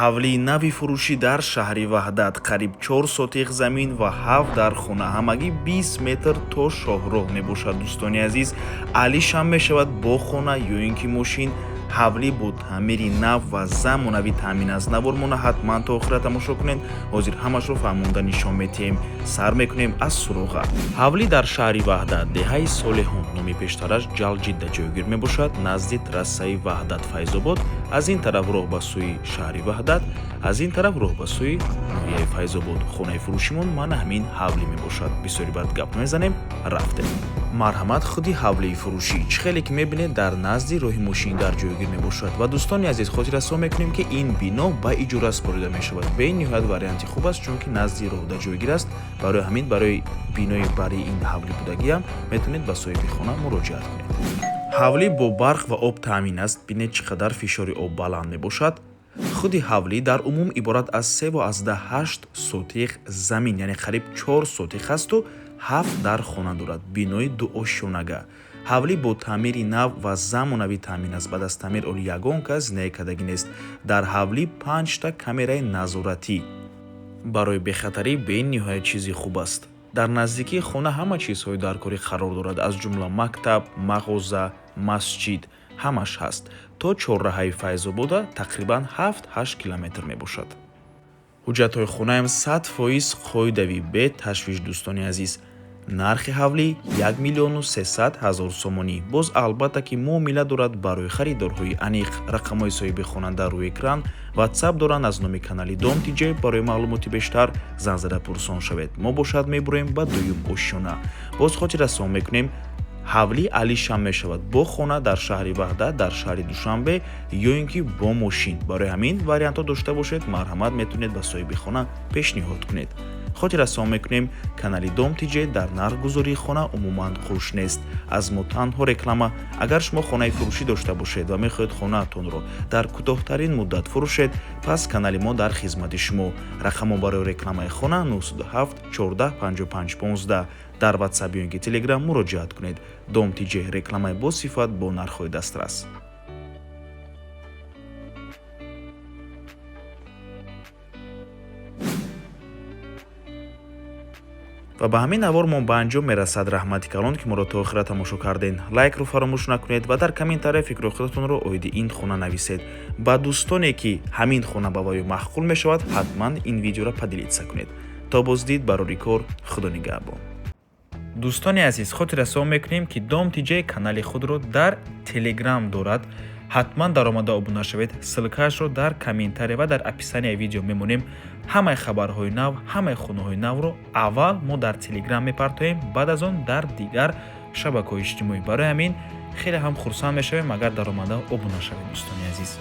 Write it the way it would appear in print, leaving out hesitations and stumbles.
Ҳавлии нави фурӯшӣ дар шаҳри Ваҳдат, қариб 4 сотих замин ва 7 дар хона, ҳамагӣ 20 метр то шоҳроҳ мебошад. Дӯстони азиз, алишам мешавад бо хона ё ин ки мошин. Ҳавлӣ бо таъмири нав ва замонавӣ таъмин аст. Навормона ҳатман то охира тамошо кунед. Ҳозир ҳамашро фаҳмонда нишон метиҳем. Сар мекунем аз суроға. Ҳавлӣ дар шаҳри Ваҳдат, деҳаи Солеҳон, номи пештараш Ҷалҷидда, ҷойгир мебошад, назди трассаи Ваҳдат Файзобод. Аз ин тараф роҳ ба сӯи шаҳри Ваҳдат, аз ин тараф роҳ ба сӯи ноҳияи Файзобод. Хонаи фурӯшимон мана ҳамин ҳавлӣ мебошад. Бисёри баъд гап мезанем, рафтем. Марҳамат, худи ҳавлии фурӯшӣ. Чӣ хеле ки мебинед, дар назди роҳи мошингард ҷойгир мебошад. Ва дӯстони азиз, хотиррасон мекунем, ки ин бино ба иҷора супорида мешавад. Бениҳоят варианти хуб аст, чунки назди роҳда ҷойгир аст. Барои ҳамин, барои бинои бари ин ҳавлӣ будагиам метавонед ба соҳиби хона муроҷиат кунед. Ҳавлӣ бо барқ ва об таъмин аст. Бинед, чӣ қадар фишори об баланд мебошад. Худи ҳавлӣ дар умум иборат аз 3,8 сотих замин, яъне қариб 4 сотих асту 7 дар хона дорад. Бинои дуошёнага. Ҳавлӣ бо таъмири нав ва замонавӣ таъмин аст. Баъд аз таъмир оли ягон кас зиндагӣ кардагӣ нест. Дар ҳавлӣ панҷта камераи назоратӣ. Барои бехатарӣ бениҳоят чизи хуб аст. Дар наздикии хона ҳама чизҳои даркорӣ қарор дорад, аз ҷумла мактаб, мағоза, масҷид, ҳамаш ҳаст. То чорраҳаи Файзобода тақрибан 7-8 километр мебошад. Ҳуҷҷатҳои хонаам 100% қоидавӣ, беташвиш. Дӯстони азиз, нархи ҳавлӣ 1 300 000 сомонӣ. Боз албатта ки муомила дорад. Барои харидорҳои аниқ рақамҳои соҳиби хона дар рӯи экран, Ватсап доранд. Аз номи канали Дом Тҷ барои маълумоти бештар занг зада пурсон шавед. Мо бошад мебуроем ба дуюм ошёна. Боз хотиррасон мекунем, ҳавлӣ алишам мешавад бо хона дар шаҳри Ваҳдат, дар шаҳри Душанбе ё ин ки бо мошин. Барои ҳамин вариантҳо дошта бошед, марҳамат, метавонед ба соҳиби хона пешниҳод кунед. Хотиррасон мекунем, канали Дом Тиҷ дар нархгузории хона умуман қуш нест. Аз мо танҳо реклама. Агар шумо хонаи фурӯшӣ дошта бошед ва мехоҳед хонаатонро дар кӯтоҳтарин муддат фурӯшед, пас канали мо дар хизмати шумо. Рақамҳо барои рекламаи хона 907 14 55 15. Дар Ватсап ё ин ки Телеграм муроҷиат кунед. Дом Тиҷ: рекламаи босифат бо нархҳои дастрас. Ва ба ҳамин навор мо ба анҷом мерасад. Раҳмати калон, ки моро то охира тамошо кардем. Лайкро фаромӯш накунед ва дар комментария фикру худатонро оиди ин хона нависед. Ба дӯстоне, ки ҳамин хона ба ваё маъқул мешавад, ҳатман ин видеоро поделиться кунед. То боздид, барори кор, Худо нигаҳбон. Дӯстони азиз, хотиррасон мекунем, ки Дом Тиҷ канали худро дар Телеграм дорад. Ҳатман даромада обуна шавед. Ссылкаашро дар комментария ва дар описанияи видео мемонем. Ҳамаи хабарҳои нав, ҳамаи хонаҳои навро аввал мо дар Телеграм мепартоем, баъд аз он дар дигар шабакаҳои иҷтимоӣ. Барои ҳамин хеле ҳам хурсанд мешавем, агар даромада обуна шавед, дӯстони азиз.